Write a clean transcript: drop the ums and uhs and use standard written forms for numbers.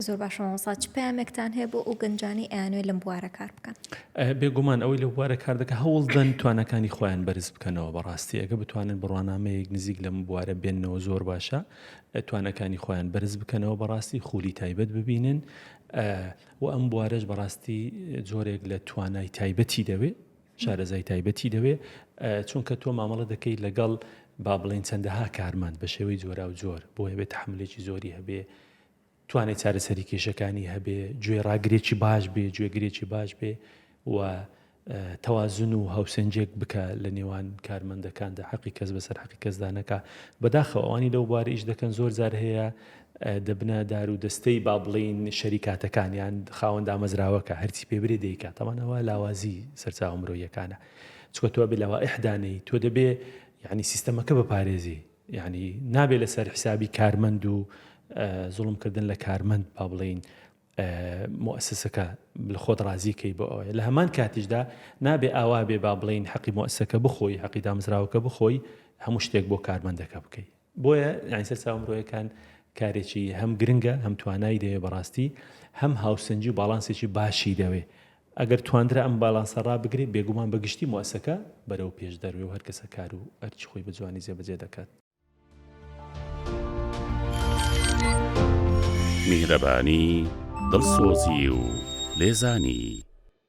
زۆر باشە مامۆستا چ پەیامێکتان هەیە بۆ ئەو گەنجانەی ئەیانەوێت لەم بوارە کار بکەن؟ بێگومان ئەوەی لەو بوارە کار دەکە هەوڵ دەن توانەکانی خۆیان بەرز بکەنەوە بەڕاستی ئەگە بتوانن بڕوانامەیەک نزیک لەم بوارە بێنەوە زۆر باشە توانەکانی خۆیان بەرز بکەنەوە بەڕاستی خولی تایبەت ببینن و ئەم بوارەش بەڕاستی جۆرێک لە توانای تایبەتی دەوێ شارەزای تایبەتی دەوێ چونکە تۆ مامەڵە دەکەی لەگەڵ با بڵێین چەندەها کارمەند بە شێوەی جۆراوجۆر بۆیە بێ تەحملێکی زۆری هەبێ توانێت چارەسەری کێشەکانی هەبێ گوێ ڕاگرێکی باش بێ گوێگرێکی باش بێ و تەوازن و هاوسەنجێک بکە لە نێوان کارمەندەکاندا حەقی کەس بەسەر حەقی کەسدا نەکا بەداخەوە ئەوانی لەو بوارە ئیش دەکەن زۆر جار هەیە دەبنە دار و دەستەی با بڵێین شەریکاتەکان یان خاوەن دامەزراوەکە هەرچی پێ برێ دەیکات تەمان ئەوە لاوازی سەرچاوە مرۆیەکانە چونکە تۆ بێ لەوائح دانێی تۆ دەبێ یعنی سیستەمەکە بپارێزی یعنی نابێ لەسەر حسابی کارمەند و زوڵمکردن لە کارمەند با بڵێین موئەسەسەکە لە خۆت ڕازی کەی بۆ ئەوەیە لە هەمان کاتیشدا نابێ ئاوا بێ با بڵێین حەقی موئەسەکە بخۆی حەقی دامەزراوەکە بخۆی هەموو شتێک بۆ کارمەندەکە بکەی بۆیە یانی سەرچاوە مرۆیەکان کارێکی هەم گرنگە هەم توانای دەوێ بەڕاستی هەم هاوسەنگی و باڵانسێکی باشی دەوێ ئەگەر تواندرا ئەم باڵانسە ڕابگرێ بێگومان بە گشتی موئەسەکە بەرەو پێش دەروێ و هەر کەسە کار و ئەرکی خۆی بە جوانی جێبەجێ دەکات. میهرەبانی، دڵسۆزی و لێزانی.